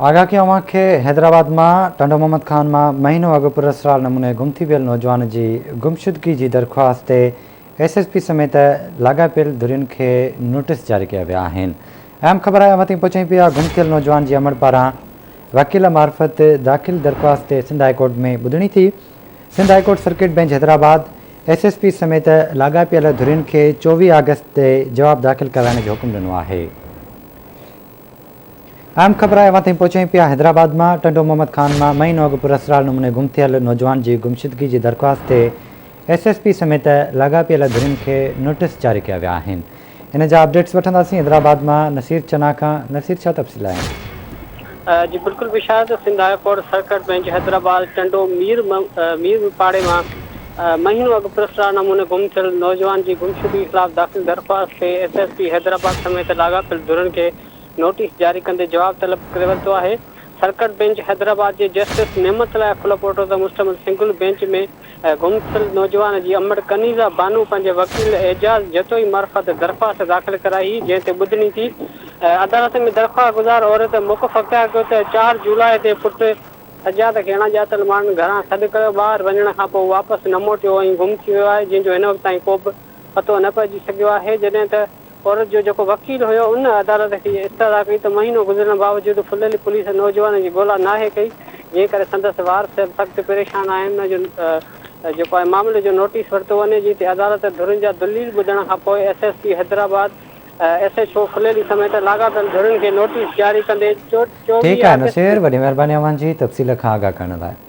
آگاهه ڪيون اوهان کي حيدرآباد مان ٽنڊو محمد خان مان مهينو اڳ پراسرار نموني گم ٿي ويل نوجوان جي گمشدگي جي درخواست تي ايس ايس پي سميت لاڳاپيل ڌرين کي نوٽيس جاري ڪيا ويا آهن. اهم خبر آهي اوهان تائين پهچائين پيا گم ٿيل نوجوان جي امڙ پاران وڪيل معرفت داخل درخواست تي سنڌ هاء ڪورٽ ۾ ٻڌڻي ٿي. Sindh high court circuit bench Hyderabad S S P سميت لاڳاپيل ڌرين کي 24 آگسٽ تي جواب داخل ڪرائڻ جو حڪم ڏنو آهي. اهم خبر آهي اوهان تائين پهچائين پيا حيدرآباد مان ٽنڊو محمد خان مان مهينو اڳ پراسرار نموني گم ٿيل نوجوان جي گمشدگي جي درخواست تي ايس ايس پي سميت لاڳاپيل ڌرين کي نوٽيس جاري ڪيا ويا آهن ان جا اپڊيٽس وٺنداسين حيدرآباد مان نصير چنا کان نصير ڇا تفصيل آهن. جي بلڪل بشارت Sindh high court circuit bench Hyderabad Tando Mir Mir پاڙي مان مهينو اڳ پراسرار نموني گم ٿيل نوجوان جي گمشدگي خلاف داخل درخواست تي ايس ايس پي حيدرآباد سميت لاڳاپيل ڌرين کي نوٽيس جاري ڪندي جواب طلب ڪري ورتو آهي. سرڪٽ بينچ حيدرآباد جي جسٽس نعمت الله ڦلپوٽو تي مشتمل سنگل بينچ ۾ گم ٿيل نوجوان جي امڙ ڪنيزه بانو پنهنجي وڪيل اعجاز جتوئي معرفت درخواست داخل ڪرائي هئي جنهن تي ٻڌڻي ٿي. عدالت ۾ درخواست گذار عورت موقف اختيار ڪيو ته چار جولاء تي پٽ سجاد کي اڻڄاتل ماڻهن گهران سڏ ڪيو، ٻاهر وڃڻ کان پوء واپس نه موٽيو ۽ گم ٿي ويو آهي، جنهن جو هن وقت تائين ڪوبه پتو نه پئجي سگهيو آهي، جڏهن ته عورت جو جيڪو وڪيل هيو ان عدالت کي استدعا ڪئي ته مهينو گذرڻ باوجود ڦليلي پوليس نوجوان جي ڳولا ناهي ڪئي، جنهن ڪري سندس وارث به سخت پريشان آهن، ان جو جيڪو آهي معاملي جو نوٽيس ورتو وڃي، جنهن تي عدالت ڌرين جا دليل ٻڌڻ کان پوء S S P Hyderabad, S H O Phuleli سميت لاڳاپيل ڌرين کي نوٽيس جاري ڪندي ٺيڪ 24 آهي آگسٽ نصير وڏي مهرباني اوهان جي تفصيل کان آگاهه ڪرڻ لاء.